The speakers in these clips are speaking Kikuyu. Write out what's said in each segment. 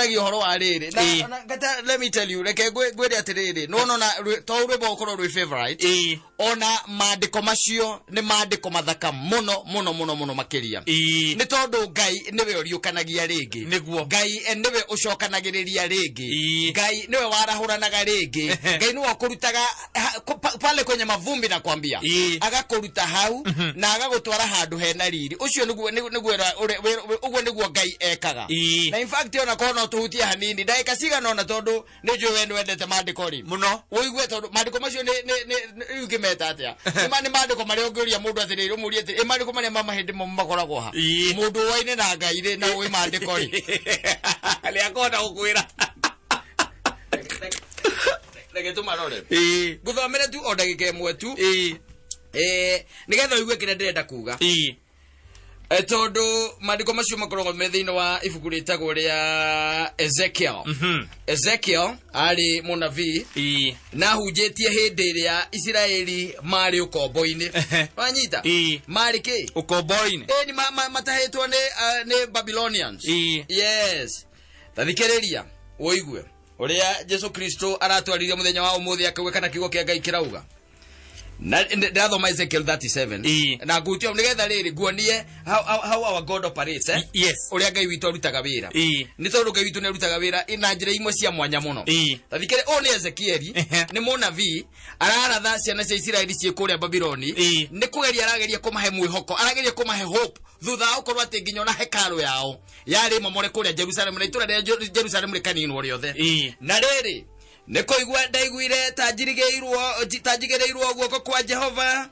Twaragia ũhoro wa rĩrĩ na, na ngata, let me tell you, reke ngwĩre atĩrĩrĩ, nĩwona to rwĩmbo gũkorwo rwĩ favorite, ona maandĩko macio nĩ maandĩko mathaka mũno mũno mũno mũno makĩria, nĩ tondũ Ngai nĩwe ũriũkanagia rĩngĩ. Ngai nĩwe ũcokanagĩrĩria rĩngĩ. Ngai nĩwe warahũranaga rĩngĩ. Ngai nĩwe ũkũrutaga pale kwenye mavumbi na kwambia, agakũruta hau na agagũtwara handũ hena riri. Ũcio nĩguo ũguo nĩguo Ngai ekaga. Na in fact, ona korwo no tũhutie hanini ndagĩka cigana ona, tondũ nĩ njũĩ we nĩwendete maandĩko rĩ Mũno. Ũigue, tondũ maandĩko macio nĩ rĩu ngĩmeta atĩa, nĩ maandĩko marĩa ũngĩũria mũndũ atĩrĩrĩ, ũmũrie atĩrĩ, ĩ maandĩko marĩa ma mahĩndĩ mo makoragwo ha? Mũndũ ũwaine na Ngai rĩ, na ũĩ maandĩko rĩ, Nĩ akũhota gũkwĩra. Reke tũmarore. Ngũthomere tu o ndagĩka ĩmwe tu, nĩgetha ũigue kĩrĩa ndĩrenda kuga. Tondũ maandĩko macio makoragwo me thĩinĩ wa ibuku rĩtagwo rĩa Ezekiel. Ezekiel arĩ mũnabii na ahunjĩtie hĩndĩ ĩrĩa Isiraeli marĩ ũkombo-inĩ. Wanyita? Marĩ kĩ? Ũkombo-inĩ. Ĩni matahĩtwo nĩ Babylonians. Yes, tathikĩrĩria ũigue ũrĩa Jesu Kristo aratwarire mũthenya wa ũmũthĩ, akauga kana kiugo kĩa Ngai kĩrauga. Na ndĩrathoma Ezekiel 37 na ngutio nĩgetha rĩrĩ nguonie how our God operates, eh? Ũrĩa Ngai witũ arutaga wĩra. Nĩ tondũ Ngai witũ nĩ arutaga wĩra na njĩra imwe cia mwanya mũno. Tathikĩrĩ, ũyũ nĩ Ezekieli, nĩ mũnabii araratha ciana cia Isiraeli ciĩ kũrĩa Babiloni. Nĩ kũgeria arageria kũmahe mwĩhoko, arageria kũmahe hope thutha wa gũkorwo atĩ nginya ona hekarũ yao yarĩ momore kũrĩa Jerusalem, na itũra rĩa Jerusalem rĩkaninwo rĩothe. Na rĩrĩ, nĩ kũigua ndaiguire ta njirigĩirwo, ta njigĩrĩirwo guoko kwa Jehova.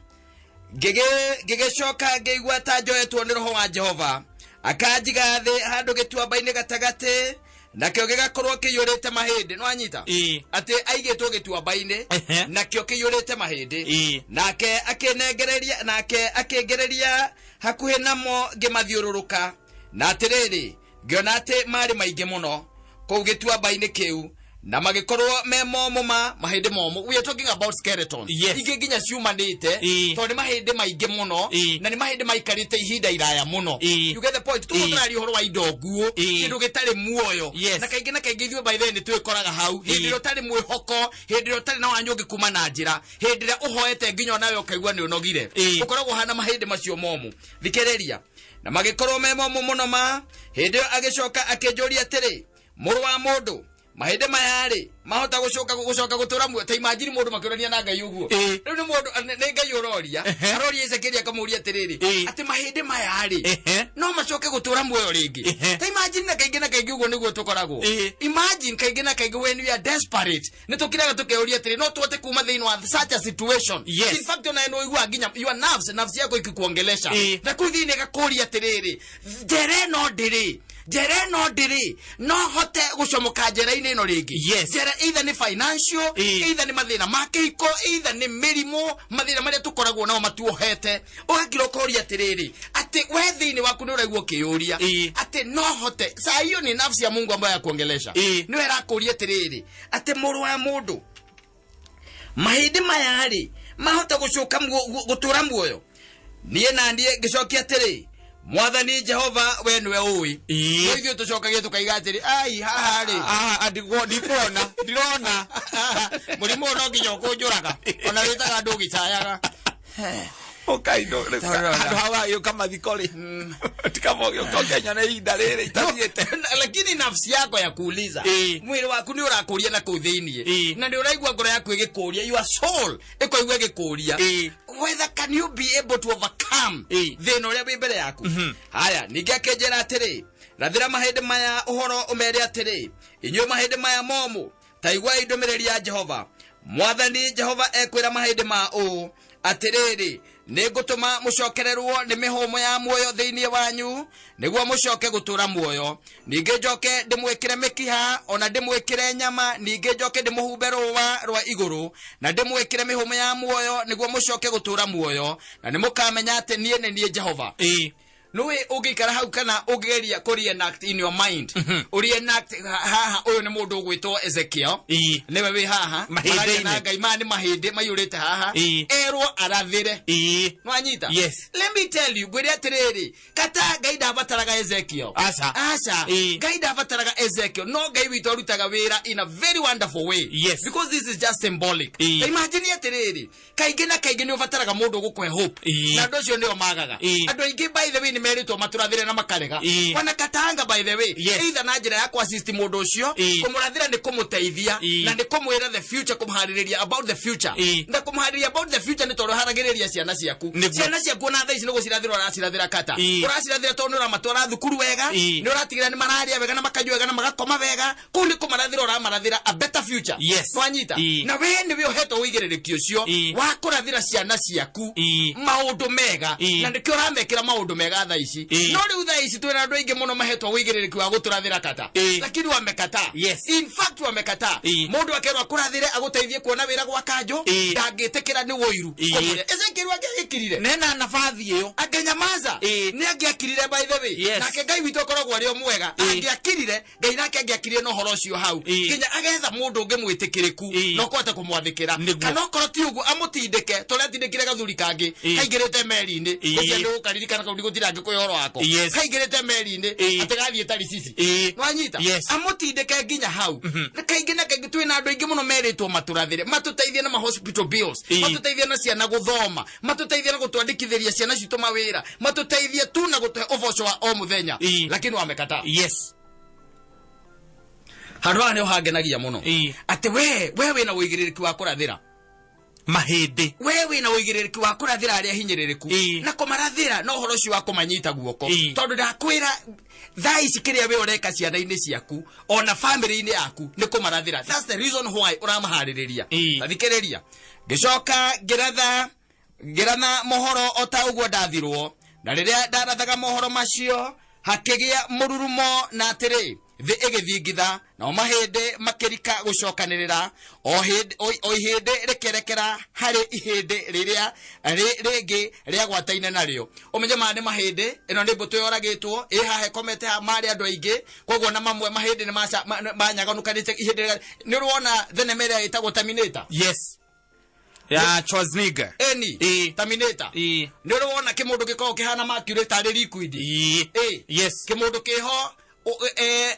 Ngĩgĩcoka ngĩigua ta njoetwo nĩ roho wa Jehova, akanjiga thĩ handũ gĩtuamba-inĩ gatagatĩ, nakĩo gĩgakorwo kĩiyũrĩte mahĩndĩ. No anyita atĩ aigĩtwo gĩtuamba-inĩ, nakĩo kĩiyũrĩte mahĩndĩ. Nake akĩnengereria, nake akĩngereria hakuhĩ namo, ngĩmathiũrũrũka, na atĩrĩrĩ, ngĩona atĩ marĩ maingĩ mũno kũu gĩtuamba-inĩ kĩu, na magĩkorwo me momũ, ma mahĩndĩ momũ. We are talking about skeletons. Ingĩ nginya ciumanĩte, tondũ nĩ mahĩndĩ maingĩ mũno, na nĩ mahĩndĩ maikarĩte ihinda iraya mũno. You get the point? Tuguo tũraria ũhoro wa indo nguũ, kĩndũ gĩtarĩ muoyo. Na kaingĩ na kaingĩ ithuĩ, by the way, nĩ twĩkoraga hau hĩndĩ ĩrĩa ũtarĩ mwĩhoko, hĩndĩ ĩrĩa ũtarĩ na wanya ũngĩ kuma na njĩra, hĩndĩ ĩrĩa ũhoete nginya onawe ũkaigua nĩ ũnogire. Ũkoragwo hana mahĩndĩ macio momũ. Thikĩrĩria, na magĩkorwo me momũ mũno ma. Hĩndĩ ĩyo agĩcoka akĩnjũria atĩrĩ, "Mũrũ wa mũndũ, mahĩndĩ maya-rĩ, mahota gũcoka gũtũra muoyo?" Ta imagine mũndũ makĩũrania na Ngai ũguo. Rĩu nĩ mũndũ, nĩ Ngai ũroria, aroria Ezekieli akamũria atĩrĩrĩ, atĩ mahĩndĩ maya-rĩ, no macoke gũtũra muoyo rĩngĩ? Ta imagine, na kaingĩ na kaingĩ ũguo nĩguo tũkoragwo. Imagine, kaingĩ na kaingĩ when we are desperate, nĩ tũkiraga tũkeyũria atĩrĩ, no tũhote kuma thĩinĩ wa such a situation? In fact, ona nĩ ũiguaga nginya your nerves, nerves yako ikikuongelesha, na kũu thĩinĩ ĩgakũria atĩrĩrĩ, njĩra ĩno ndĩrĩ, njĩra ĩno ndĩrĩ, no hote gũcomoka njĩra-inĩ ĩno rĩngĩ? Njĩra either nĩ financial, either nĩ mathĩna ma kĩhiko, either nĩ mĩrimũ, mathĩna marĩa tũkoragwo nao matuohete, ũgakira ũkoria atĩrĩrĩ, atĩ we thĩinĩ waku nĩ ũraigua ũkĩyũria atĩ no hote. Saa hiyo ni nafsi ya Mungu ambayo ya kuongelesha, nĩwe ĩrakũria atĩrĩrĩ, atĩ mũrũ wa mũndũ, mahĩndĩ maya-rĩ, mahota gũcoka gũtũra muoyo? Niĩ na niĩ ngĩcokia atĩrĩ, "Mwathani Jehova, we nĩwe ũĩ." No ithuĩ tũcokagia tũkaiga atĩrĩ, ai, haha rĩ, Ah, ndikuona, ndirona. Mũrimũ ũyũ no nginya ũkũnjũraga, ona wĩtaga andũ ũgĩcayaga. Ũkaindo Tarora. handũ hau agĩũka mathiko rĩ, tikama ũgĩũka ũkenya ihinda rĩrĩ itathiĩte. Lakini nafsi yako ya kuuliza, mwĩrĩ waku nĩ ũrakũria na kũu thĩiniĩ, na nĩ ũraigua ngoro yaku ĩgĩkũria, your soul ĩkoigua ĩgĩkũria whether can you be able to overcome thĩna ũrĩa wĩ mbere yaku. Haya, ningĩ akĩnjĩra atĩrĩ, "Rathĩra mahĩndĩ maya ũhoro, ũmere atĩrĩ, 'Inyuĩ mahĩndĩ maya momũ, ta iguai ndũmĩrĩri ya Jehova. Mwathani Jehova ekwĩra mahĩndĩ ma ũũ atĩrĩrĩ, nĩ ngũtũma mũcokererwo nĩ mĩhũmũ ya muoyo thĩinĩ wanyu, nĩguo mũcoke gũtũra muoyo. Ningĩ njoke ndĩmwĩkĩre mĩkiha, ona ndĩmwĩkĩre nyama, ningĩ njoke ndĩmũhumbe rũũa rwa igũrũ, na ndĩmwĩkĩre mĩhũmũ ya muoyo, nĩguo mũcoke gũtũra muoyo, na nĩ mũkamenya atĩ niĩ nĩ niĩ Jehova." Nĩũĩ ũngĩikara hau kana ũngĩgeria kũ reenact in your mind, ũreenact haha ũyũ nĩ mũndũ ũgwĩtwo Ezekiel, nĩwe wĩ haha. Mahĩndĩ-inĩ. Mararia na Ngai, maya nĩ mahĩndĩ maiyũrĩte haha, erwo arathĩre. Nwanyita? Yes. Let me tell you, ngwĩre atĩrĩrĩ, kata Ngai ndabataraga Ezekiel. Aca. Aca. Ngai ndabataraga Ezekiel, no Ngai witũ arutaga wĩra in a very wonderful way. Because this is just symbolic. Ta imagine atĩrĩrĩ, kaingĩ na kaingĩ nĩ ũbataraga mũndũ ũgũkũhe hope, na andũ acio nĩo magaga. Andũ aingĩ, by the way, nĩ merĩtwo matũrathĩre na makarega. Wana katanga, by the way, either na njĩra ya kũ-assist mũndũ ũcio, kũmũrathĩra nĩ kũmũteithia na nĩ kũmwĩra the future, kũmũharĩrĩria about the future. Na kũmũharĩrĩria about the future nĩ tondũ ũharagĩrĩria ciana ciaku. Ciana ciaku ona thaa ici nĩ gũcirathĩra ũracirathĩra, kata ũracirathĩra tondũ nĩ ũramatwara thukuru wega, nĩ ũratigĩrĩra nĩ mararĩa wega na makanyua wega na magakoma wega. Kũu nĩ kũmarathĩra ũramarathĩra a better future. Nwanyita? Na we nĩwe ũhetwo ũigĩrĩrĩki ũcio wa kũrathĩra ciana ciaku maũndũ mega, na nĩkĩo ũramekĩra maũndũ mega thaa ici. No rĩu thaa ici twĩna andũ aingĩ mũno mahetwo ũigĩrĩrĩki wa gũtũrathĩra, kata, lakini wamekataa. In fact, wamekataa. Mũndũ akerwo akũrathĩre agũteithie kuona wĩra gwa kanjũ, ndangĩtĩkĩra nĩ wũiru. Kũmwĩra Ezekiel angĩagĩkirire Nena nabathi ĩyo. Angenyamaza. Nĩ angĩakirire, by the way. Nake Ngai witũ akoragwo arĩ o mwega. Angĩakirire, Ngai nake angĩakirire na ũhoro ũcio hau, nginya agetha mũndũ ũngĩ mwĩtĩkĩrĩku na ũkũhota kũmwathĩkĩra. Kana okorwo ti ũguo, amũtindĩke tũrĩa atindĩkire gathuri kangĩ kaingĩrĩte meri-inĩ. Ũcio nĩ ũkaririkana kau, ndigũtira ngĩkũhe ũhoro wako. Kaingĩrĩte meri-inĩ atĩ gathiĩ Tarisisi. Nwanyita? Yes. Amũtindĩke nginya hau. Kaingĩ na kaingĩ twĩna andũ aingĩ mũno merĩtwo matũrathĩre, matũteithie na ma hospital bills, matũteithie na ciana gũthoma, matũteithie na gũtwandĩkithĩria ciana citũ mawĩra, matũteithie tu na gũtũhe ũboco wa o mũthenya, lakini wamekataa. Handũ haha nĩho hangenagia mũno, atĩ we wĩna ũigĩrĩrĩki wa kũrathĩra mahĩndĩ. We wĩna ũigĩrĩrĩki wa kũrathĩra arĩa hinyĩrĩrĩku na kũmarathĩra na ũhoro ũcio wa kũmanyita guoko, tondũ ndakwĩra thaa ici kĩrĩa we ũreka ciana-inĩ ciaku ona famĩlĩ-inĩ yaku nĩ kũmarathĩra. That's the reason why ũramaharĩrĩria. Thikĩrĩria, ngĩcoka ngĩratha mohoro o ta ũguo ndathirwo, na rĩrĩa ndarathaga mohoro macio, hakĩgĩa mũrurumo, na atĩrĩ, thĩ ĩgĩthingitha, nao mahĩndĩ makĩrika gũcokanĩrĩra, o ihĩndĩ rĩkĩerekera harĩ ihĩndĩ rĩrĩa rĩngĩ rĩagwataine narĩo. Ũmenye maya nĩ mahĩndĩ, ĩno nĩ mbũtũ yoragĩtwo ĩ haha ĩkomete haha, marĩ andũ aingĩ, koguo na mamwe mahĩndĩ nĩ manyaganũkanĩte ihĩndĩ nĩ ũrona thenema ĩrĩa ĩtagwo Terminator? Yes, ya Schwarzenegger. Eni. Terminator. Nĩ ũrĩ wona kĩmũndũ gĩkoragwo kĩhana mercury tarĩ liquid? Ĩ. Yes. Kĩmũndũ kĩho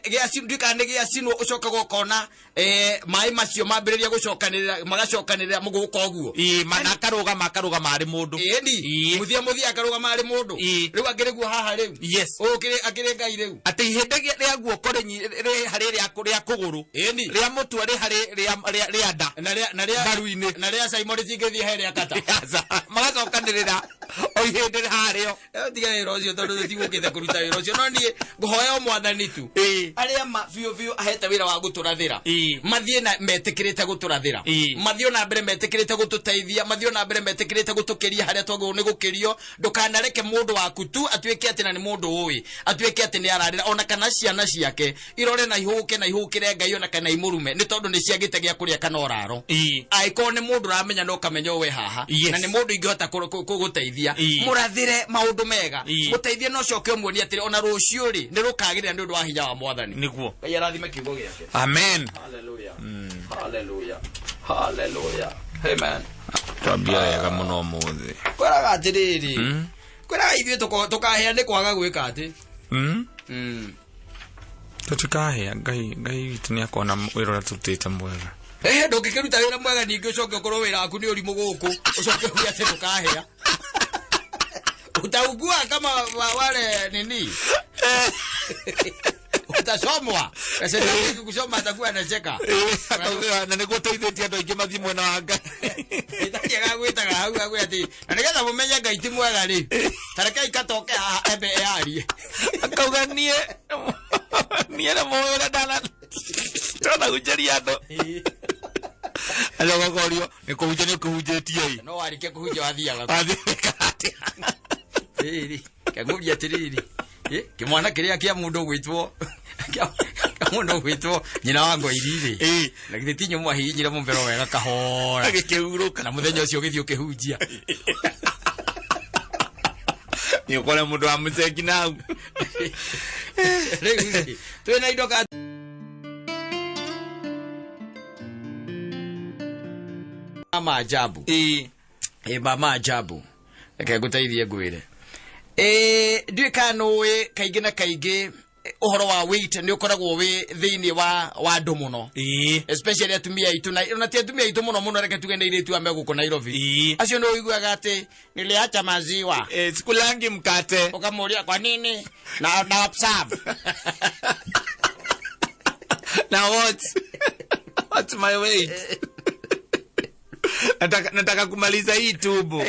gĩacinwo, nĩ gĩacinwo, ũcokaga ũkona maĩ macio mambĩrĩria gũcokanĩrĩra, magacokanĩrĩra mũgũka ũguo. Mana akarũgama arĩ mũndũ. Ĩni. Mũthia mũthia akarũgama arĩ mũndũ. Rĩu akĩrĩ guo haha rĩu. Ũyũ akĩrĩ Ngai rĩu. Atĩ ihĩndĩ rĩa guoko rĩ harĩ rĩa kũgũrũ, rĩa mũtwe rĩ harĩ rĩa nda. Na rĩa Mbaru-inĩ. Na rĩa Simon rĩtingĩthiĩ he rĩa kata. Magacokanĩrĩra o ihĩndĩ harĩo. Tiga wĩra ũcio, tondũ tũtigũkĩte kũruta wĩra ũcio, no niĩ ngũhoya o Mwathani tu, arĩa ma biũ biũ ahete wĩra wa gũtũrathĩra, mathiĩ na metĩkĩrĩte gũtũrathĩra, mathiĩ na mbere metĩkĩrĩte gũtũteithia, mathiĩ na mbere metĩkĩrĩte gũtũkĩria harĩa twagĩrĩirwo nĩ gũkĩrio. Ndũkanareke mũndũ waku tu atuĩke atĩ na nĩ mũndũ ũĩ atuĩke atĩ nĩ ararĩra, ona kana ciana ciake irore na ihũke na ihũkĩre Ngai, ona kana imũrume nĩ tondũ nĩ ciagĩte gĩa kũrĩa kana ũraro. Angĩkorwo nĩ mũndũ ũramenya no ũkamenya ũwe haha na nĩ mũndũ ingĩhota gũteithia, mũrathĩre maũndũ mega, mũteithie na ũcoke ũmuonie atĩrĩ, ona rũciũ rĩ nĩ rũkagĩrĩra nĩ ũndũ wa hinya wa Mwathani. Ngai arathime kiugo gĩake. Amen. Hallelujah. Hallelujah. Hallelujah. Amen. Twambia wega mũno ũmũthĩ. Kwĩraga atĩrĩrĩ, kwĩraga ithuĩ tũkahĩa nĩ kwaga gwĩka atĩ. Tũtikahĩa. Ngai witũ nĩ akona wĩra ũrĩa tũrutĩte mwega. Ehe, ndũngĩkĩruta wĩra mwega ningĩ ũcoke ũkorwo wĩra waku nĩ ũrimũ gũkũ, ũcoke uge atĩ ndũkahĩa. Utaugua kama wale nini, utachomwa. Sasa kuchoma atakuwa anacheka. Akauga, na nĩguo teithĩtie andũ aingĩ mathiĩ mwena wa Ngai. Ĩtari agagwĩtaga hau agwĩ atĩ na nĩgetha mũmenye Ngai ti mwega rĩ, tarekei katoke haha embe yarie. Akauga niĩ na mũĩ ũrĩa ndana twanahunjĩria andũ, acoka korio nĩ kũhunjia nĩ ũkĩhunjĩtie ĩ. No warĩkia kũhunjia wathiaga kũ? Wathiĩka atĩa? Rĩrĩ kang'ũria atĩrĩrĩ, kĩmwana kĩrĩa kĩa mũndũ ũgwĩtwo kĩa mũndũ ũgwĩtwo nyina wa Ngoiri rĩ, na githĩ ti nyũmũ ahihinyire mũmbero wega kahora, agĩkĩhurũka, na mũthenya ũcio ũgĩthiĩ ũkĩhunjia. Nĩ ũkore mũndũ wa mũcengi nau. Rĩu rĩ, twĩna indo ka mama ajabu. Ĩĩ. Ĩ mama ajabu, reke ngũteithie ngwĩre. Ĩ ndiũĩ kana nũĩ kaingĩ na kaingĩ ũhoro wa weight nĩ ũkoragwo wĩ thĩinĩ wa andũ mũno, Ĩĩ. especially atumia aitũ, na ti atumia aitũ mũno mũno, reke tuge nĩ airĩtu a me gũkũ Nairobi. Ĩĩ. Acio nĩ ũiguaga atĩ niliacha maziwa. Eh, sikulangi mkate. Ũkamũria kwa nini na observe. Now what? What's my weight? Nataka kumaliza hii tumbo.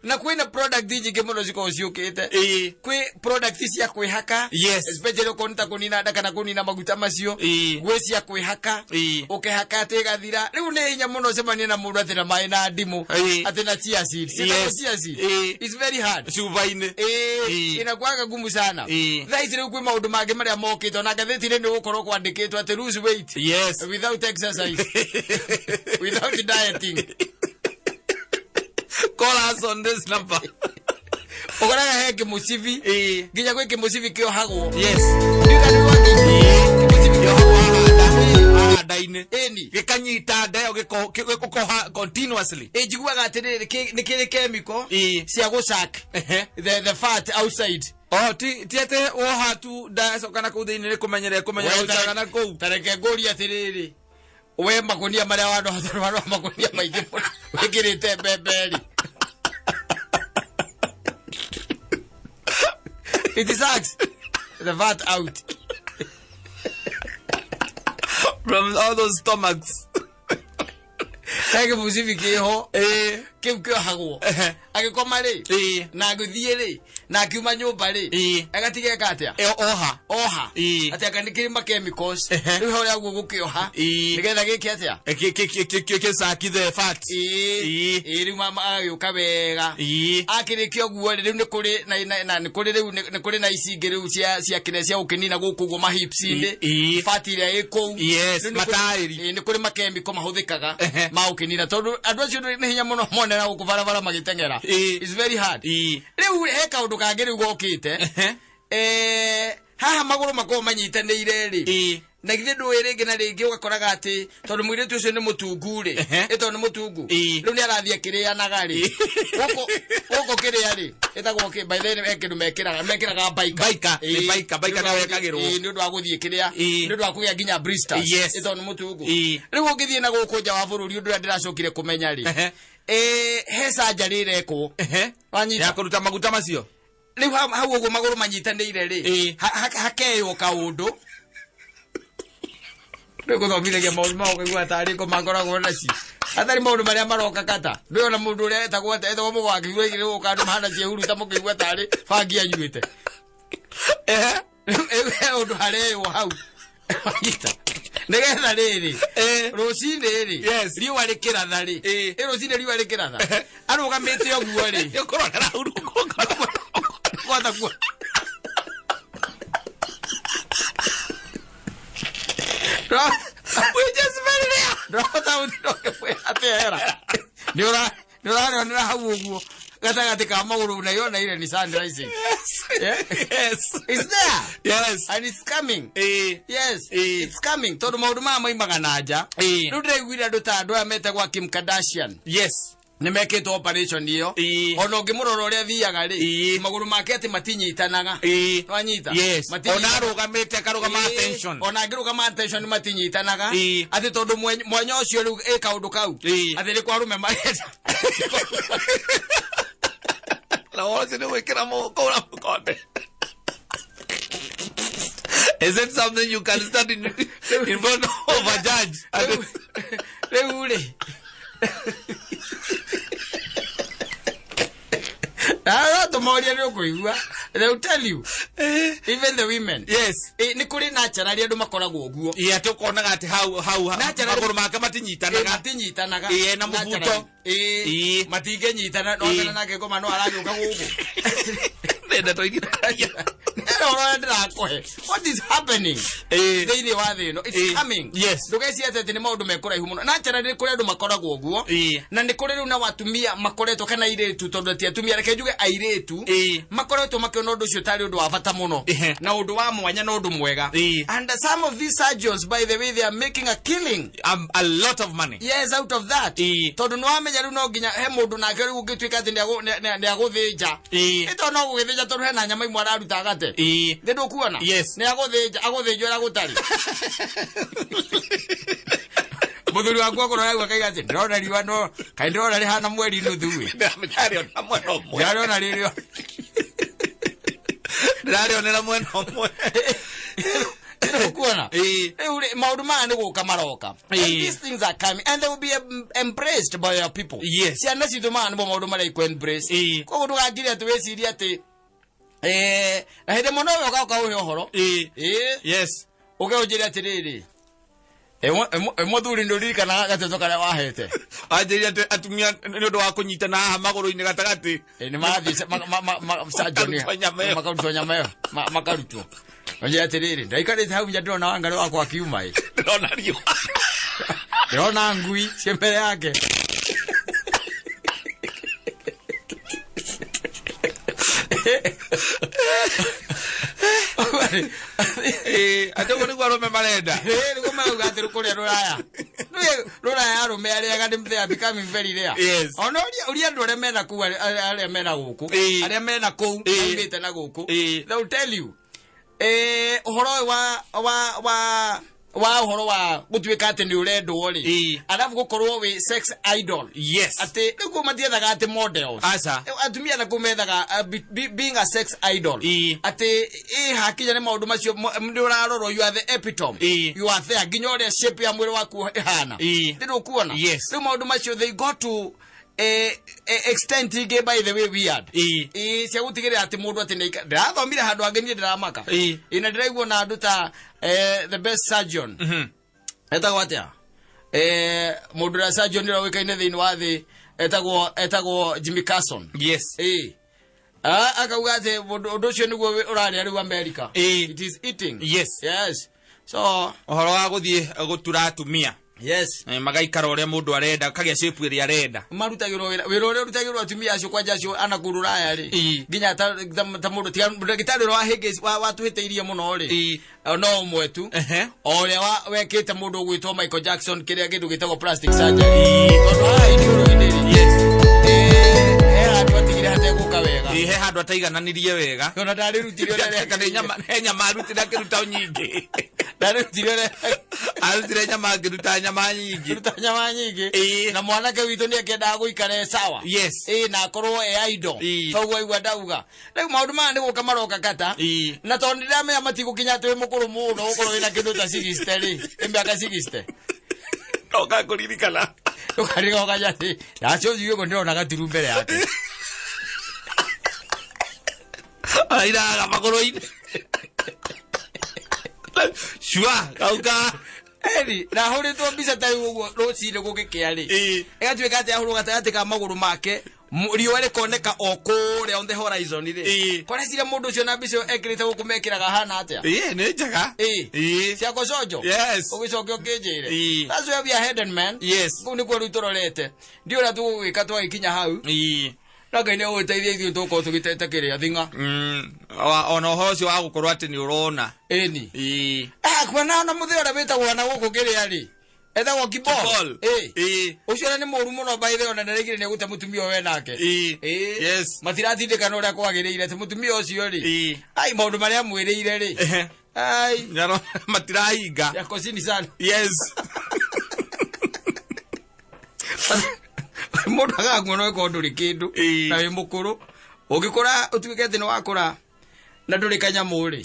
Na kwĩna product nyingĩ mũno cikoragwo ciũkĩte. Ĩĩ. Kwĩ product cia kwĩhaka, Yes. especially okorwo nĩ ta kũnina nda kana kũnina maguta macio. Ĩĩ. Gwĩ cia kwĩhaka, Ĩĩ. ũkĩhaka atĩ ĩgathira. Rĩu nĩ hinya mũno ũcemanie na mũndũ atĩ na maĩ na ndimũ, Ĩĩ. atĩ na chia seeds. Ciĩtagwo Yes. chia seed. Ĩĩ. It's very hard. Cuba-inĩ. Ĩĩ, Ĩĩ. inakuwaga ngumu sana. Ĩĩ. Thaa ici rĩu kwĩ maũndũ mangĩ marĩa mokĩte, ona ngathĩti-inĩ nĩ ũgũkorwo kwandĩkĩtwo atĩ lose weight Yes. without exercise, without dieting. Call us on this number. Ũkoraga he kĩmũcibi, Ĩĩ. nginya gwĩ kĩmũcibi kĩohagwo. Yes. Ndiũĩ kana nĩ wakĩ- kĩmũcibi kĩohagwo Haha nda-inĩ. Ĩni. Gĩkanyita nda ĩyo gĩkoha continuously. Ĩ njiguaga atĩrĩrĩ, nĩ kĩrĩ chemical Ĩĩ. cia gũsuck Ehe. the fat outside. Oh, ti atĩ woha tu ndacoka na kũu thĩinĩ nĩ kũmenyerera kũmenyerera We gũcaga na kũu. Ta reke ngũrie atĩrĩrĩ, we makonia marĩa wanoa makonia maingĩ mũno wĩkĩrĩte mbembe rĩ, it sucks the fat out From all those stomachs. He kĩmũcibi kĩho Ĩĩ. kĩu kĩohagwo, Ehe. agĩkoma rĩ, Ĩĩ. na agĩthiĩ rĩ, na akiuma nyũmba rĩ, Ĩĩ. agatiga eka atĩa? Ĩyo oha. Oha. Ĩĩ. Atĩ anga nĩ kĩrĩ ma chemicals. Ehe. Rĩu hau ũguo gũkĩoha, Ĩĩ. nĩgetha gĩke atĩa? Gĩsuck the fat. Ĩĩ. Ĩĩ. Ĩĩ, rĩu agagĩũka wega. Ĩĩ. Akĩrĩkia ũguo rĩ, rĩu nĩ kũrĩ na nĩ kũrĩ rĩu nĩ kũrĩ na ici ingĩ rĩu cia kĩrĩa cia gũkĩnina gũkũ ũguo mahips-inĩ, Ĩĩ. fat ĩrĩa ĩ kũu. Yes, Rĩu nĩ kũrĩ- mataĩri. Ĩĩ, nĩ kũrĩ makemiko mahũthĩkaga Ehe. ma gũkĩnina, tondũ andũ acio nĩ hinya mũno monera gũkũ barabara magĩteng'era. Ĩĩ. It's very hard. Ĩĩ. Rĩu he kaũndũ kangĩ rĩu gokĩte. Ehe. Haha magũrũ makoragwo manyitanĩire rĩ, Ĩĩ. na githĩ ndũĩ rĩngĩ na rĩngĩ ũgakoraga atĩ tondũ mũirĩtu ũcio nĩ mũtungu rĩ, Ehe. ĩ tondũ nĩ mũtungu, Ĩĩ. rĩu nĩ arathiĩ akĩrĩanaga rĩ, gũkũ kĩrĩa rĩ ĩtagwo kĩ? By the way, he kĩndũ mekĩraga baika. Baika, nĩ Ĩĩ. baika, baika Nĩ ũndũ wa nĩyo gũthiĩ- ĩkagĩrwo. Ĩĩ, nĩ ũndũ wa gũthiĩ kĩrĩa, Ĩĩ. nĩ ũndũ wa kũgĩa nginya blisters. Yes. Ĩ tondũ nĩ mũtungu. Ĩĩ. Rĩu ũngĩthiĩ na gũkũ nja wa bũrũri, ũndũ ũrĩa ndĩracokire kũmenya rĩ, Ehe. He surgery ĩrekwo. Ehe. Wanyita? Ya kũruta maguta macio. Rĩu hau ũguo magũrũ manyitanĩire rĩ, Ĩĩ. hakeywo kaũndũ. Rĩu gũthomithagia maũndũ ma ũkaigua tarĩ ngo makoragwo nacio atarĩ maũndũ marĩa maroka kata. Ndũĩ ona mũndũ ũrĩa etagwo atĩa, etagwo mũgwaki ũrĩa gũka andũ mahana ciĩhuruta mũkĩigua tarĩ bangi anyuĩte. Ehe. Rĩu he ũndũ hareywo hau. Wanyita? Nĩgetha rĩrĩ, Ĩĩ. rũcinĩ rĩ, Yes. riũa rĩkĩratha rĩ, Ĩĩ. ĩ rũcinĩ riũa rĩkĩratha arũgamĩte ũguo rĩ, Nĩũkorwo ndarahurũka. kwata kuo. Which is very rare. Ndĩrahota gũtinda ũkĩmwĩra atĩa hera nĩ ũrarĩonera hau ũguo gatagatĩ ka magũrũ na yona ile ni sun rising. Yeah? Yes. It's there. Yes. And it's coming. Ĩĩ. Yes. Ĩĩ. It's coming, tondũ maũndũ maya maimaga na nja. Ĩĩ. Rĩu ndĩraiguire andũ ta andũ aya metagwo Kim Kardashian Yes. nĩ mekĩtwo operation ĩyo. Ĩĩ. Ona ũngĩmũrora ũrĩa athiaga rĩ, Ĩĩ. magũrũ make atĩ matinyitanaga. Ĩĩ. Wanyita? Yes. Matinyitanaga. Ona arũgamĩte akarũgama Ĩĩ, attention. Ona angĩrũgama attention matinyitanaga. Ĩĩ. Atĩ tondũ mwanya ũcio rĩu ĩ kaũndũ kau, Ĩĩ. atĩ nĩ kwa arũme marenda. Na ũcio nĩ gwĩkĩra mũhuko ũra mũkonde. Is it something you can stand in front of a judge? Rĩu rĩ, no tũmoria nĩ ũkũigua, they will tell you, even the women. Yes. Ĩ, nĩ kũrĩ naturally andũ makoragwo ũguo. Ĩĩ, atĩ ũkonaga atĩ hau Naturally- magũrũ make Ĩ, matinyitanaga. Matinyitanaga. Ĩ, na mũbuto. Naturally. Ĩ, Ĩ. matingĩnyitana no Ĩ. nake ngoma no aragĩũka gũkũ. Ndeto iria Ĩno ũrĩa ndĩrakũhe, what is happening thĩinĩ wa thĩ ĩno, it's coming. Ndũgecirie atĩ nĩ maũndũ mekũraihu mũno. Naturally nĩ kũrĩ andũ makoragwo ũguo, na nĩ kũrĩ rĩu na watumia makoretwo, kana airĩtu, tondũ ti atumia, reke njuge airĩtu, makoretwo makĩona ũndũ ũcio tarĩ ũndũ wa bata mũno na ũndũ wa mwanya na ũndũ mwega. And some of these surgeons, by the way, they are making a killing, A lot of money. Yes, out of that, tondũ nĩ wamenya rĩu no nginya he mũndũ nake rĩu ũngĩtuĩka atĩ nĩ agũthĩnja. Ĩ tondũ no gũgĩthĩnja, tondũ hena nyama imwe araruta agate. Nĩ ndũkuona? Yes. Nĩ agũthĩnja, agũthĩnjwo ũrĩa gũtarĩ. Mũthuri waku akorwo arauga, akaiga atĩ ndĩrona riũa, no kaĩ ndĩrona rĩhana mweri nuthu ĩ. Ndĩrarĩona mwena ũmwe. Ndĩrarĩona rĩrĩo. Ndĩrarĩonera mwena ũmwe. Ndũkuona? Rĩu rĩ, maũndũ maya nĩ gũka maroka. And these things are coming and they will be embraced by our people. Ciana citũ, maya nĩmo maũndũ marĩa ikũ embrace. Koguo ndũgakire atĩ wĩcirie atĩ na hĩndĩ ĩmwe nowe ũgoka ũhe ũhoro. Ũke ũnjĩre atĩrĩrĩ, mũthuri, nĩ ũririkanaga gateto karĩa wahete? Wanjĩrire atĩ atumia nĩ ũndũ wa kũnyitana haha magũrũ-inĩ gatagatĩ. Nĩ marathiĩ surgeon. Makarutwo nyama ĩyo. Makarutwo nyama ĩyo. Makarutwo. Ũnjĩre atĩrĩrĩ, ndaikarĩte hau nja, ndĩrona Wangarĩ wakwa akiuma ĩ. Ndĩrona riũa. Ndĩrona ngui ciĩ mbere yake. Atĩ ũguo nĩguo arũme marenda. Nĩguo marauga atĩ kũrĩa rũraya. Rũraya arũme arĩa nĩ they are becoming very rare. Ona ũria andũ arĩa mena kũu, arĩa mena gũkũ, arĩa mena kũu, maumĩte na gũkũ, they will tell you ũhoro ũyũ wa ũhoro wa gũtuĩka atĩ nĩ ũrendwo rĩ, arabu gũkorwo wĩ sex idol, atĩ rĩu kũu matiethaga atĩ models. Aca. Atumia na kũu methaga being a sex idol, atĩ ĩ hakinya nĩ maũndũ macio, nĩ ũrarorwo, you are the epitome. You are there, nginya ũrĩa shape ya mwĩrĩ waku ĩhana. Nĩ ndũkuona? Yes. Rĩu maũndũ macio, they got to extent ingĩ, by the way, weird, ĩ cia gũtigĩrĩra atĩ mũndũ atĩ nĩ ndĩrathomire handũ hangĩ, niĩ ndĩramaka. Ĩ na ndĩraigua na andũ ta the best surgeon, etagwo atĩa, mũndũ ũrĩa surgeon ũrĩa ũĩkaine thĩinĩ wa thĩ, etagwo Jimmy Carson. Ĩ akauga atĩ ũndũ ũcio nĩguo ũrarĩa rĩu America. It is eating. Yes, so Ũhoro wa gũthiĩ gũtura atumia, magaikara ũrĩa mũndũ arenda, kagĩa shape ĩrĩa arenda. Marutagĩrwo wĩra ũrĩa ũrutagĩrwo atumia acio, kwanja acio anakũu rũraya rĩ, nginya ta mũndũ tiga ndagĩtarĩ ũrĩa watũhĩtĩirie mũno rĩ, no ũmwe tu, o ũrĩa wekĩte mũndũ ũgwĩtwo Michael Jackson, kĩrĩa kĩndũ gĩtagwo plastic surgery, tondũ haha iniũrũ-inĩ rĩ, he handũ atigire hategũka wega. He handũ ataigananirie wega. Ona ndarĩrutire ũrĩa Kana nyama, he nyama arutire akĩruta nyingĩ. Ndarĩrutire ũrĩa Arutire nyama, akĩruta nyama nyingĩ. Ruta nyama nyingĩ. Na mwanake witũ nĩ akĩendaga gũikara e sawa, na akorwo e idol. Toguo aigua ndauga rĩu maũndũ maya nĩ gũka maroka kata. Na tondũ nĩndĩramenya matigũkinya atĩ wĩ mũkũrũ mũno ũkorwo wĩna kĩndũ ta 60 rĩ, ĩ mĩaka 60. Ndoka kũririkana. Ũkariga ũkanya atĩ ndacothi ũguo ndĩrona gaturu mbere yake. Arairaga magũrũ-inĩ cua kauka. Eri na hũrĩtwo mbica ta rĩu ũguo rũcinĩ gũgĩkĩa rĩ, ĩgatuĩka atĩ ahũrwo gatagatĩ ka magũrũ make, riũa rĩkoneka o kũrĩa on the horizon rĩ. Koreciria mũndũ ũcio na mbica ĩyo ekĩrĩte gũkũ mekĩraga hana atĩa? Nĩ njega. Ciako conjo. Ũgĩcoke ũkĩnjĩre. That's where we are headed, man. Kũu nĩkuo rĩu tũrorete, ndiũ ũrĩa tũgũgĩka twagĩkinya hau. No Ngai nĩ ũgũteithia, ithuĩ tũgũkorwo tũgĩtete kĩrĩa thing'a. Ona ũhoro ũcio wa gũkorwo atĩ nĩ ũrona. Ĩni. Kuona ona mũthĩ ũrĩa wĩtagwo na gũkũ kĩrĩa rĩ, etagwo Kibol. Kibol. Ũcio ona nĩ mũru mũno, by the way, ona ndarĩgire nĩ egũte mũtumia ũyũ we nake. Matiratindĩkana ũrĩa kwagĩrĩire, atĩ mũtumia ũcio rĩ, ai, maũndũ marĩa amwĩrĩire rĩ, ai. Matirahinga. Yako chini sana. Mũndũ agakuona ũkorwo ndũrĩ kĩndũ na wĩ mũkũrũ, ũngĩkũra ũtuĩke atĩ nĩ wakũra na ndũrĩ kanyamũ rĩ,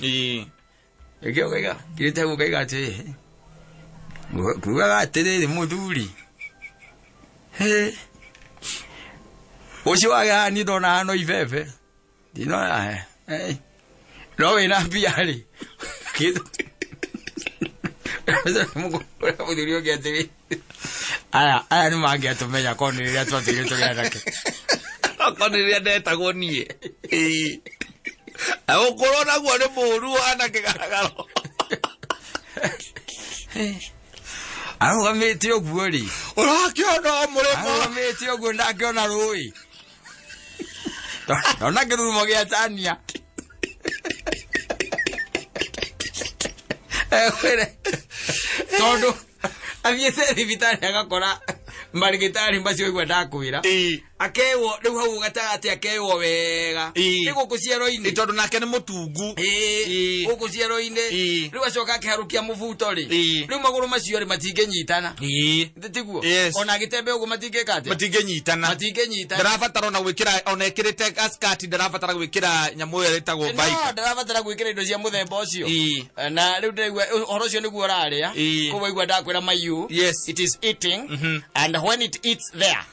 ĩngĩ ũkaiga kirĩte hau, ũkaiga atĩ kugaga atĩrĩrĩ, mũthuri, hĩ, ũcio wage haha, niĩ ndona hano ibebe ndinona, no wĩna mbia rĩ, mũthuri ũngĩ atĩrĩ, aya nĩ mangĩatũmenya korwo nĩ rĩrĩa twatũire tũrĩ anake. Okorwo nĩ rĩrĩa ndetagwo niĩ. Ũkũrũ naguo nĩ mũũru ũhana kĩgaragaro. Arũgamĩte ũguo rĩ. Ũrakĩona o mũrĩmo. Arũgamĩte ũguo ndangĩona rũĩ. Ndona kĩrurumo gĩa tania. Ekwĩre tondũ athiĩte thibitarĩ agakora marigitari macio igua ndakwĩra. Akewo rĩu hau gatagatĩ akewo wega. Nĩ gũkũ ciero-inĩ. Tondũ nake nĩ mũtungu. Gũkũ ciero-inĩ. Rĩu acoka akĩharũkia mũbuto rĩ. Rĩu magũrũ macio rĩ matingĩnyitana. Tiguo? Yes. Ona agĩtembe ũguo matingĩka atĩa? Matingĩnyitana. Matingĩnyitana. Ndarabatara ona gwĩkĩra, ona ĩkĩrĩte gaskati ndarabatara gwĩkĩra nyamũ ĩyo ĩtagwo No, bike. ndarabatara gwĩkĩra indo cia mũthemba ũcio. Na rĩu ndĩraigua ũhoro ũcio nĩguo ũrarĩa. Koguo waigua ndakwĩra maiyũ. Yes. It is eating. And when it eats there,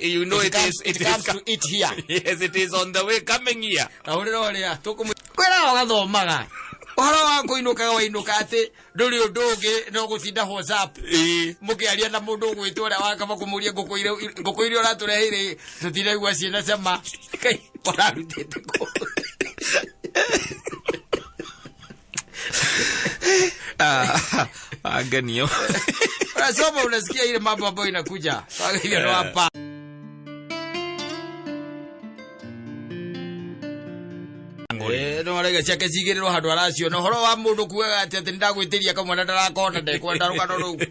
You know it it comes, is, it it comes is to eat here. Yes, it is on the way coming here. Na ũrĩra ũrĩa tũkũmũ kwĩra ũgathomaga ũhoro wa kũinũkaga wainũka atĩ ndũrĩ ũndũ ũngĩ no gũtinda WhatsApp. Mũkĩaria na mũndũ ũgwĩtwo ũrĩa wakaba kũmũria ngũkũ iria ũratũreheire tũtiraigua ciĩna cama. Kai, ũrarutĩte kũ? Angenio. Unasoma unasikia ile mambo ambayo inakuja. Kwa hivyo ndo hapa. No araiga ciake cigĩrĩrwo handũ araciona. Ũhoro wa mũndũ kugaga atĩ atĩ nĩndagwĩtĩria kamwana ndarakona ndekwenda rũgano rũu.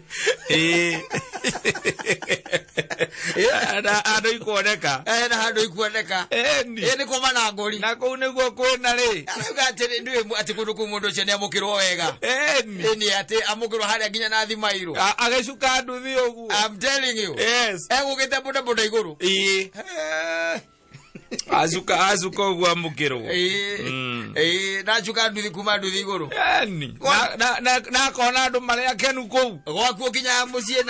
Na handũ ikuoneka. Na handũ ikuoneka. Nĩ kũma na ngũri. Na kũu nĩguo kwĩna rĩ. Arauga atĩ ndũĩ atĩ kũndũ kũu mũndũ ũcio nĩamũkĩrwo wega. Nĩ atĩ amũkĩrwo harĩa nginya na thimairũ. Agĩcuka nduthi ũguo. I'm telling you. Yes. Egũkĩte boda boda igũrũ. Acuka, acuka ũguo amũkĩrwo. Na acuka nduthi kuma nduthi igũrũ. Yaani, na akona andũ marĩ akenu kũu. Gwaku ũkinyaga mũciĩ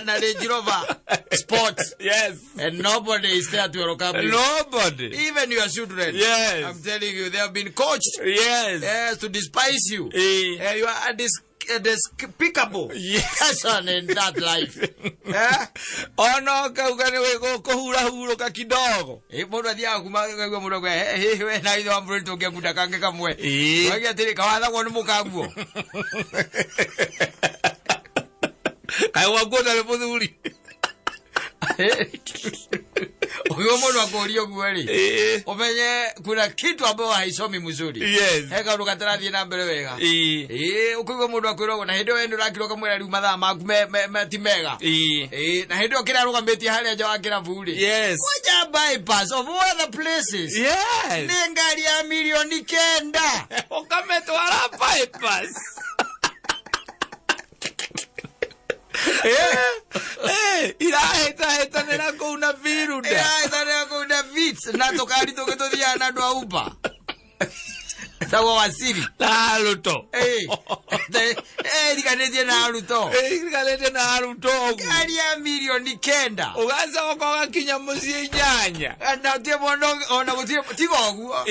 na Range Rover Sport. Yes. And nobody is there to welcome you. Nobody. Even your children. Yes. I'm telling you, they have been coached. Yes. Yes, to despise you. You are a despicable Yes. person in that life. Ona ũkauga nĩ wĩ kũhurahurũka kidogo. Mũndũ athiaga kuma akaigua mũndũ akauga, we na ithe wa mũrĩmi tũngĩakunda kangĩ kamwe. Ũgakia atĩrĩ, kawathagwo nĩ mũkaguo. Kaĩ wakuo ũtarĩ mũthuri? Ũkĩigua mũndũ akũria ũguo rĩ, ũmenye kuna kitu ambayo haisomi mzuri. Yes. He kaũndũ gatarathiĩ na mbere wega. Ũkĩigua mũndũ akwĩra ũguo, na hĩndĩ ĩyo we nĩũrakĩrwo ũkamwĩra rĩu mathaa maku ti mega. Na hĩndĩ ĩyo kĩrĩa arũgamĩtie harĩa nja wa kĩrabu rĩ. Yes. Koja bypass of all other places. Yes. Nĩ ngari ya milioni 9. Ũkamĩtwara bypass. Irahĩtahĩtanĩra kũu na Viruda. Irahĩtanĩra kũu na Vitz, na tũkari tũngĩ tũthiaga na andũ a Uber. Tagwo Wasiri. Na Aruto. Iriganĩtie na Aruto. Iriganĩtie na Aruto ũguo. Ngari ya milioni 9. Ũgacoka ũgakinya mũciĩ 8. Na ũtirĩ mũndũ ona gũtirĩ, tiga ũguo.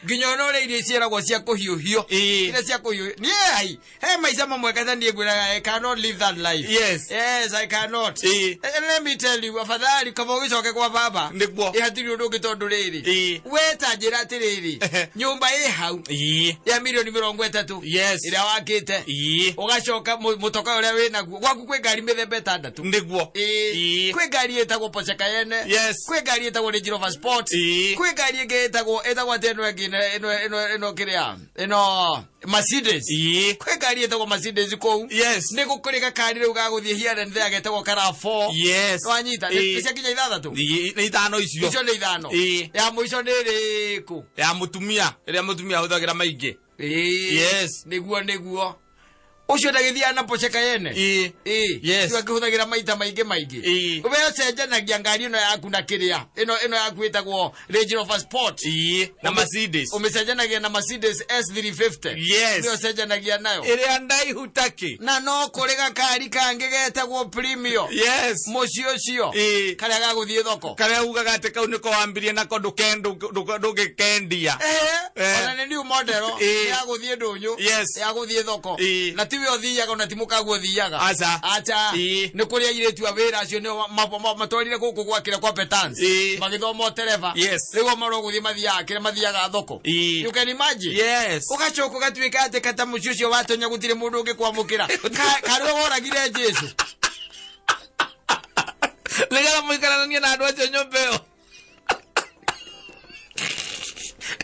Nginya ona ũrĩa irio ciĩragwo cia kũhiũhio. Iria cia kũhiũhio. Niĩ ai, he maica mamwe katha niĩ ngwĩraga, I cannot live that life. Yes. Yes, I cannot. Let me tell you, afadhali kaba ũgĩcoke kwa baba. Nĩguo. Hatirĩ ũndũ ũngĩ tondũ rĩrĩ. We ta njĩra atĩrĩrĩ, nyũmba ĩ hau. Ya milioni mĩrongo ĩtatũ. Yes. Ĩrĩa wakĩte. Ũgacoka mũtoka ũrĩa wĩ naguo. Gwaku kwĩ ngari mĩthemba ĩtandatũ. Nĩguo. Kwĩ ngari ĩtagwo Porsche Cayenne. Yes. Kwĩ ngari ĩtagwo Range Rover Sport. Kwĩ ngari ĩngĩ ĩtagwo atĩ ĩno ĩngĩ, ĩno kĩrĩa? Ĩno Mercedes. Kwĩ ngari ĩtagwo Mercedes kũu. Yes. Nĩ gũkũrĩ gakari rĩu ga gũthiĩ here and there getagwo Carrefour. Yes. Wanyita, nĩ cia nginya ithathatũ? Nĩ ithano icio. Icio nĩ ithano. Ya mũico nĩ ĩrĩkũ? Ya mũtumia, ĩrĩa mũtumia ahũthagĩra maingĩ. Yes. Nĩguo, nĩguo. Ũcio ndagĩthiaga na Porsche Cayenne. Yes. Ũcio akĩhũthagĩra maita maingĩ maingĩ. We ũcenjanagia ngari ĩno yaku na kĩrĩa. Ĩno yaku ĩtagwo Range Rover Sport. Na Mercedes. Ũmĩcenjanagia na Mercedes S350. Yes. Nĩyo ũcenjanagia nayo. Ĩrĩa ndaihu takĩ. Na no kũrĩ gakari kangĩ getagwo Premio. Yes. Mũciĩ ũcio. Karĩa gagũthiĩ thoko. Karĩa ugaga atĩ kau nĩko wambirie nako ndũngĩkendia. Ona nĩ new model. Ya gũthiĩ ndũnyũ. Yes. Ya gũthiĩ thoko. Na tiwe ũthiaga ona ti mũkaguo ũthiaga. Aca. Aca. Ĩĩ. Nĩ kũrĩ airĩtu a wĩra acio nĩo matwarire gũkũ gwakĩra kwa Petans. Ĩĩ. Magĩthoma ũtereba. Yes. Rĩu o marwo gũthiĩ mathiaga kĩrĩa mathiaga thoko. Ĩĩ. You can imagine. Yes. Ũgacoka ũgatuĩka atĩ kata mũciĩ ũcio watonya gũtirĩ mũndũ ũngĩkwamũkĩra. Karĩwe woragire Jesu. Nĩgetha mũikaranie na andũ acio nyũmba ĩyo.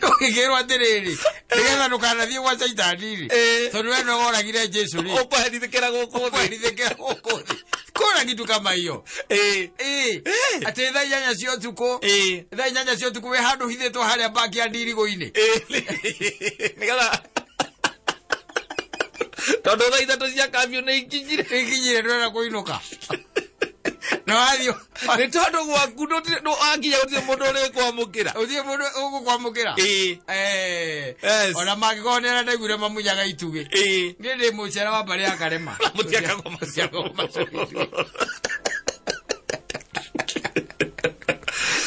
Ũgĩkĩrwo atĩrĩrĩ, nĩgetha ndũkanathiĩ gwa Caitani rĩ. Ĩĩ. Tondũ we nĩwe woragire Jesu rĩ. Ũkũherithĩkĩra gũkũ thĩ. Ũkũherithĩkĩra gũkũ thĩ. Kũna kitu kama hiyo. Ĩĩ. Ĩĩ. Ĩĩ. Atĩ thaa 8 cia ũtukũ. Ĩĩ. Thaa 8 cia ũtukũ wĩ handũ hithĩtwo harĩa baki ya ndirigũ-inĩ. Ĩĩ. Nĩgetha tondũ thaa 3 cia kambiũ nĩ ikinyire. Ikinyire ndũrenda kũinũka. Na wathiĩ Nĩ tondũ gwaku wakinya gũtirĩ mũndũ ũrĩkwamũkĩra. Gũtirĩ mũndũ ũgũkwamũkĩra. Ĩĩ. Eh. Yes. Ona mangĩkorwo nĩ arĩa ndaiguire mamunyaga itugĩ. Ĩĩ. Niĩ ndĩ mũcera wa mbarĩ ya Karema. Mũtiakagwo Mũtiakagwo macũrĩ.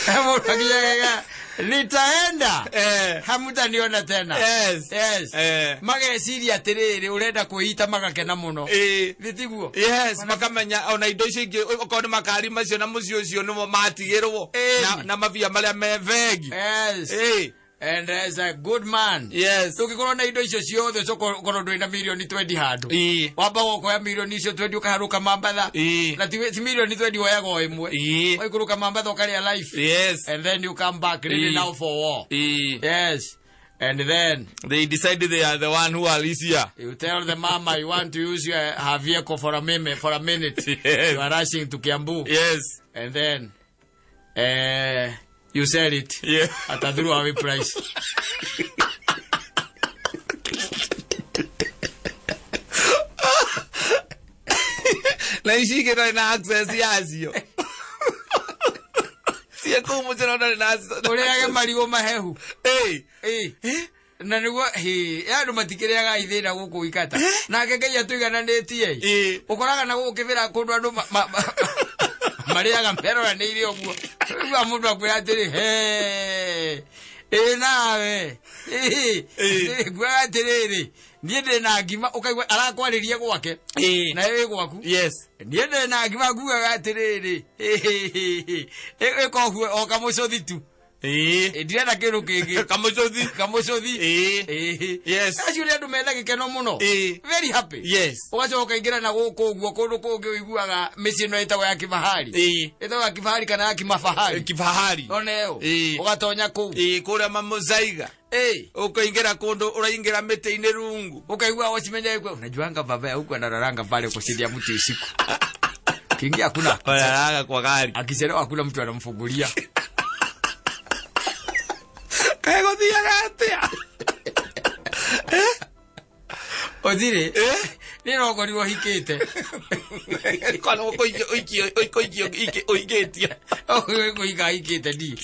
Mũndũ akinyaga nitaenda Eh. hamutaniona tena. Yes. Yes. Eh. Mageciria atĩrĩrĩ ũrenda kwĩita magakena mũno. Ĩĩ. Thĩ tiguo? Yes, makamenya ona indo icio ingĩ okorwo nĩ makari macio na mũciĩ ũcio nĩmo matigĩrwo Ĩĩ. na mabia marĩa me bengi. Yes. Ĩĩ. And as a good man. Yes. Tũngĩkorwo na indo icio ciothe ũcoke ũkorwo ndũrĩ na mirioni 20 handũ. Ĩĩ. Wambaga ũkoya mirioni icio 20 ũkaharũka Mambatha. Ĩĩ. Na ti mirioni 20 woyaga o ĩmwe. Ĩĩ. Waikũrũka Mambatha ũkarĩa life. Yes. And then you come back ready Ĩĩ. now for war. Ĩĩ. Yes. And then They decide they are the one who are easier. you tell the mama you want to use your her vehicle for a minute. For a minute. Yes. You are rushing to Kiambu. Yes. And then you sell it Yeah. at a throwaway price. Na ici ingĩ ndarĩ na access yacio. Cie kũu mũcera ndarĩ na access. Ũrĩage marigũ mahehu. Ĩĩ. Ĩĩ. Na nĩguo hĩ andũ matikĩrĩaga ithĩna gũkũ ikata. Nake Ngai atũigananĩtie. Ĩĩ. Ũkoraga na gũkũ kĩbĩra kũndũ andũ marĩaga meroranĩire ũguo. Rĩu mũndũ akwĩra atĩrĩ, he ĩ nawe. Ĩĩ. Nguaga atĩrĩrĩ, niĩ ndĩ na ngima ũkaigua arakwarĩria gwake. Ĩĩ. Na ĩ gwaku. Yes. Niĩ ndĩ na ngima ngugaga atĩrĩrĩ, ĩkohue o kamũcũthi tu. Ĩĩ. Ndirenda kĩndũ kĩngĩ. Kamũcũthi. Kamũcũthi. Ĩĩ. Ĩĩ. Yes. Acio nĩ andũ mena gĩkeno mũno. Ĩĩ. Very happy. Yes. Ũgacoka ũkaingĩra na gũkũ ũguo kũndũ kũngĩ ũiguaga mĩciĩ ĩno ĩtagwo ya kifahari. Ĩĩ. Ĩtagwo ya kifahari kana ya kimafahari. Kifahari. Ona ĩyo. Ĩĩ. Ũgatonya kũu. Ĩĩ kũrĩa mamũcaiga. Ĩĩ. Ũkaingĩra kũndũ ũraingĩra mĩtĩ-inĩ rungu. Ukaigua wachimenya ikwe unajuanga baba ya huku anararanga pale kushindia mtu usiku. Kingia hakuna. Wanalala kwa gari. Akichelewa hakuna mtu anamfungulia. Kaĩ gũthiaga atĩa? Ũthire. Nĩ nokorirwo hikĩte. Kana ũikĩtie. Kũhika hikĩte ndi.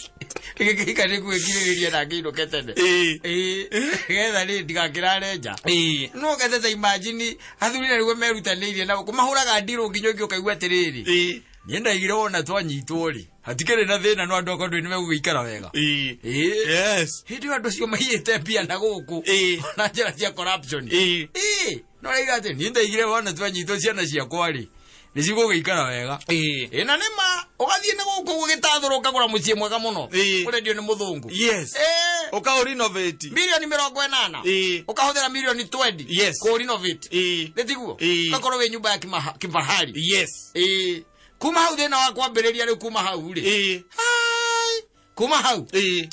Gĩkĩhika nĩ gwĩkirĩrĩria na ngĩinũke tene. Ĩĩ. Ĩĩ. Getha rĩ ndigakĩrare nja. Ĩĩ. No getha ta imagine athuri na nĩguo merutanĩirie na kũmahũraga ndirũ nginya ũngĩ ũkaigua atĩrĩrĩ. Ĩĩ. Niĩ ndaigire wona twanyitwo rĩ. Hatikĩrĩ na thĩna no andũ akwa ndũĩ nĩmegũgĩikara wega. Ĩĩ. Ĩĩ. Yes. Hĩndĩ ĩyo andũ acio maiyĩte mbia na gũkũ. Ĩĩ. Na njĩra cia corruption. Ĩĩ. Ĩĩ. No raiga atĩ niĩ ndaigire wona twanyitwo ciana ciakwa rĩ. Nĩ cigũgĩikara wega. Ĩĩ. Ĩ na nĩ ma ũgathiĩ na gũkũ gũgĩtathũra ũkagũra mũciĩ mwega mũno. Ĩĩ. Ũrendio nĩ mũthũngũ. Yes. Ĩĩ. Ũkaũ renovate. Mirioni 80. Ĩĩ. Ũkahũthĩra mirioni 20. Yes. Kũ renovate. Ĩĩ. Nĩ tiguo? Ĩĩ. Ũgakorwo wĩ nyũmba ya kifahari. Yes. Ĩĩ. Kuma hau thĩna wa kwambĩrĩria rĩu kuma hau rĩ. Ĩĩ. Hai. Kuma hau. Ĩĩ.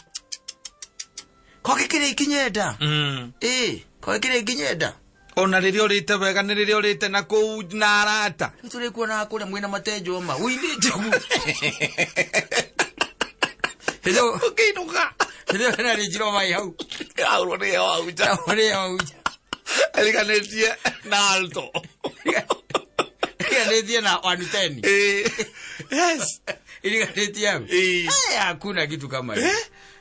Koke kĩrĩa ikinyenda. Ĩĩ. Koke kĩrĩa ikinyenda. Ona rĩrĩa ũrĩte wega nĩ rĩrĩa ũrĩte na kũu na arata. Rĩu tũrĩkuonaga kũrĩa mwĩna matenjo ma. Ũinĩte ũguo. Hĩndĩ ĩyo Ũkĩinũka. hĩndĩ ĩyo hena Range Rover ĩ hau. Aurwo nĩ hau nja. Ũrĩa hau nja. Ariganĩtie na alto. Iriganĩtie na 110. Ĩĩ. Yes. Iriganĩtie hau. Ĩĩ. Eh, hakuna kitu kama hiyo.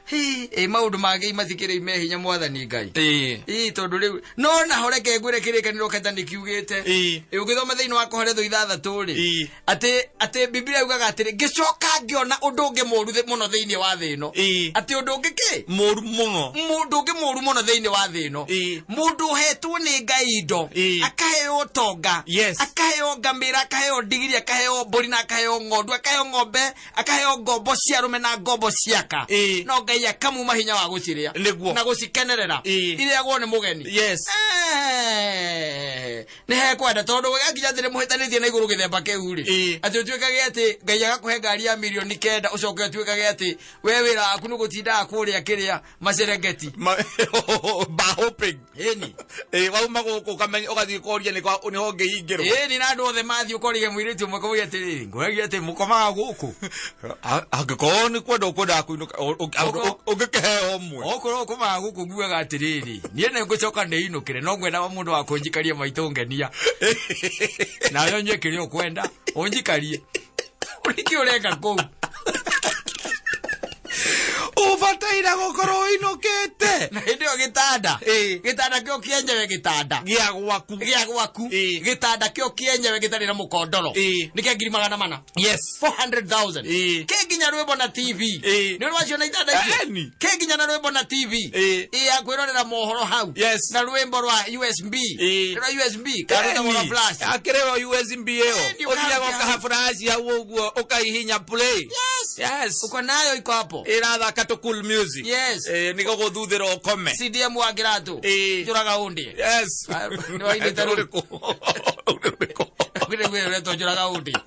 Hi, ĩ maũndũ mangĩ matikĩrĩ me hinya mwathani Ngai. Ĩĩ. Ĩ tondũ rĩu no naho reke ngwĩre kĩrĩkanĩro kata nĩ kiugĩte. Ĩĩ. Ĩ ũngĩthoma thĩinĩ wa Koheletho 6 rĩ. Ĩĩ. Atĩ atĩ Biblia yugaga atĩrĩ, ngĩcoka ngĩona ũndũ ũngĩ mũũru mũno thĩinĩ wa thĩ ĩno. Ĩĩ. Atĩ ũndũ ũngĩ kĩ? Mũru mũno. Mũndũ ũngĩ mũũru mũno thĩinĩ wa thĩ ĩno. Ĩĩ. Mũndũ ũhetwo nĩ Ngai indo. Ĩĩ. Akaheo ũtonga. Yes. Akaheo ngamĩra, akaheo ndigiri, akaheo mbũri na akaheo ng'ondu, akaheo ng'ombe, akaheo ngombo cia arũme na ngombo ciaka. Ĩĩ. No Ngai akamuma hinya wa gũcirĩa. Nĩguo. Na gũcikenerera. Ĩĩ. Irĩagwo nĩ mũgeni. Yes. Nĩ hekwenda tondũ gakinya atĩ nĩ mũhĩtanĩtie na igũrũ gĩthemba kĩu rĩ. Ĩĩ. Atĩ ũtuĩkage atĩ Ngai agakũhe ngari ya mirioni 9, ũcoke ũtuĩkage atĩ we wĩra waku nĩ gũtindaga kũrĩa kĩrĩa macerengeti. Bar hopping. Ĩni. Ĩĩ, wauma gũkũ ũkamenya ũgathiĩ ũkoria nĩ nĩho ũngĩhingĩrwo. Ĩni, na andũ othe mathiĩ ũkorige mũirĩtu ũmwe kũmũria atĩrĩrĩ, ngũragia atĩ mũkomaga gũkũ. Angĩkorwo nĩ kwenda ũkwendaga kũinũka, ũngĩkĩheo ũmwe. Okorwo ũkomaga gũkũ, nguaga atĩrĩrĩ, niĩ nĩ ngũcoka nĩinũkĩre, no ngwenda mũndũ wa kũnjikaria maitũ ngenia nawe ũnyue kĩrĩa ũkwenda ũnjikarie. Ũrĩkĩ ũreka kũu? Ũbataire gũkorwo ũinũkĩte. Na hĩndĩ ĩyo gĩtanda, Ĩĩ. gĩtanda kĩo kĩenyewe, gĩtanda gĩa gwaku. Gĩa gwaku. Ĩĩ. Gĩtanda kĩo kĩenyewe gĩtarĩ na mũkondoro Ĩĩ. nĩ kĩa 400,000. Yes. 400,000. Ĩĩ. Kĩ nginya rwĩmbo na TV. Ĩĩ. Nĩ ũrwaciona itanda icio? Eni. Kĩ nginya na rwĩmbo na TV. Ĩĩ. Ĩ ya kwĩrorera mohoro hau. Yes. Na rwĩmbo rwa USB. Ĩĩ. Rwa USB kana rwĩtagwo rwa flash. Akĩrĩo USB ĩyo. Ĩni, ũthiaga ũkahakia. ũkaha flash hau ũguo, ũkaihinya play. Yes. Yes. Uko nayo, iko hapo. Ĩrathaka tũ cool music. Yes. Ĩĩ, nĩ gũgũthuthĩra ũkome. CDM wa kĩratũ. Ĩĩ. Njũraga ũndĩe. Yes. Ah, nĩ wainĩte rũu? Rũrĩkũ? Rũrĩkũ? Ũkĩrĩ ũretwo njũraga ũndĩe.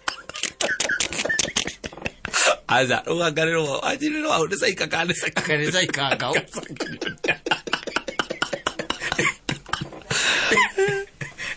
Aca, rũgangarĩrwo anjirĩrwo hau nĩ caika kana nĩ caika? Kanitha ikangao.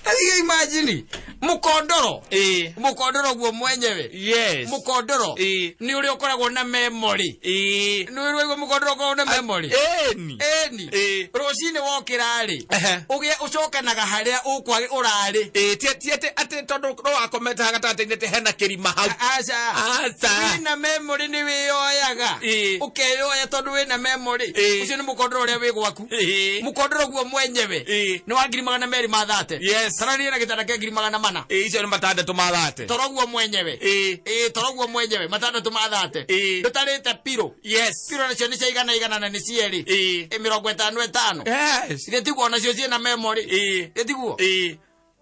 Athige, imagine mukondoro. Ĩĩ. Mukondoro guo mwenyewe. Yes. Mukondoro Ĩĩ. nĩ ũrĩa ũkoragwo na memory. Ĩĩ. Nĩ ũrĩa mukondoro ũkoragwo na memory. Ĩni. Ĩni. Ĩĩ. Rũcinĩ wokĩra rĩ, Ehe. ũgĩa ũcokanaga harĩa ũkwa ũrarĩ. Ĩĩ, ti atĩ tondũ no wakomete haha gatagatĩ-inĩ atĩ hena kĩrima hau. Aca. Aca. Wĩna memory, nĩ wĩyoyaga. Ĩĩ. Ũkeyoya tondũ wĩna memory. Ĩĩ. Ũcio nĩ mũkondoro ũrĩa wĩ gwaku. Ĩĩ. Mũkondoro guo mwenyewe Ĩĩ. nĩ wa 230,000. Yes. Tarania na gĩtanda kĩa 400,000. Ĩĩ, icio nĩ 630. Toro guo mwenyewe. Ĩĩ. Ĩĩ, toro guo mwenyewe 630. Ĩĩ. Ndũtarĩte pillow. Yes. Pillow nacio nĩ cia igana igana na nĩ cierĩ. Ĩĩ. Ĩ 55. Yes. Ithĩ tiguo nacio ciĩna memory? Ĩĩ. Ĩ tiguo? Ĩĩ.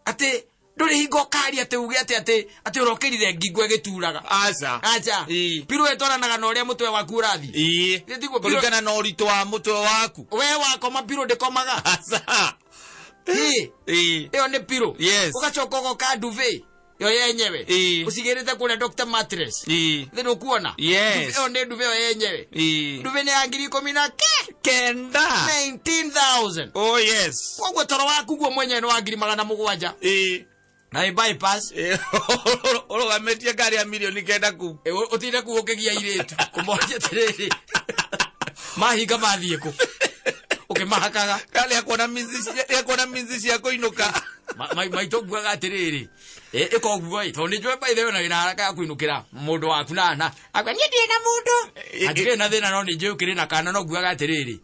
Atĩ ndũrĩ hingo ũkaria atĩ uge atĩ ũrokĩrire ngingo ĩgĩturaga. Aca. Aca. Ĩĩ. Pillow ĩtwaranaga na ũrĩa mũtwe waku ũrathiĩ. Ĩĩ. Ithĩ tiguo pillow? Kũringana na ũritũ wa mũtwe waku. We wakoma, pillow ndĩkomaga. Aca. Ĩĩ. Ĩĩ. Ĩyo nĩ pillow. Yes. Ũgacoka ũgoka duvet yo yenyewe. Ĩĩ. Ũcigĩrĩte kũrĩa Dr. Mattress. Ĩĩ. Thĩ ndũkuona? Yes. Ĩyo nĩ duvet yo yenyewe. Ĩĩ. Duvet nĩ ya 19,000. 9. 19,000. Oh yes. Koguo toro waku guo mwenyewe nĩ wa 700,000. Ĩĩ. Na ĩ bypass. Ĩĩ, ũrũgamĩtie ngari ya mirioni 9 kuu. Ĩ, ũtinde kuu ũkĩgia airĩtu kũmoria atĩrĩrĩ, mahinga mathiĩ kũ ũkĩmahakaga. Ngari ĩkuona minzi cia kũinũka. Maitũ nguaga atĩrĩrĩ, ĩka ũguo ĩ, tondũ nĩ njũĩ by the way na wĩna haraka ya kũinũkĩra mũndũ waku nana akwa niĩ ndirĩ na mũndũ, hatirĩ na thĩna, no nĩ njũĩ ũkĩrĩ na kana, no nguaga atĩrĩrĩ,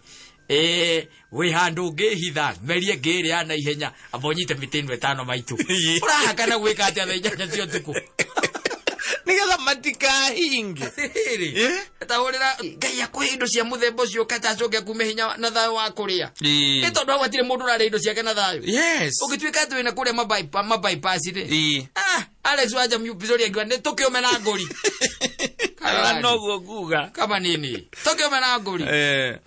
wĩ handũ ngĩhitha merie ngĩrĩa na ihenya, amba ũnyite mĩtĩ ĩno 5 maitũ. Ũrahakana gwĩka atĩa thaa 8 cia ũtukũ? Nĩgetha matikahinge. Atĩrĩrĩ, Eh? tahũrĩra Ngai akũhe indo cia mũthemba ũcio kata acoke akume hinya na thayũ wa kũrĩa. Nĩ tondũ hau hatirĩ mũndũ ũrarĩa indo ciake na thayũ. Yes. Ũngĩtuĩka atĩ wĩna kũrĩa mabypass rĩ. Ĩĩ. Ah, Alex Wanja Mpisori akiuga nĩ tũkĩũme na ngũri. Kana noguo nguga. Kama nini tũkĩũme na ngũri. Eh.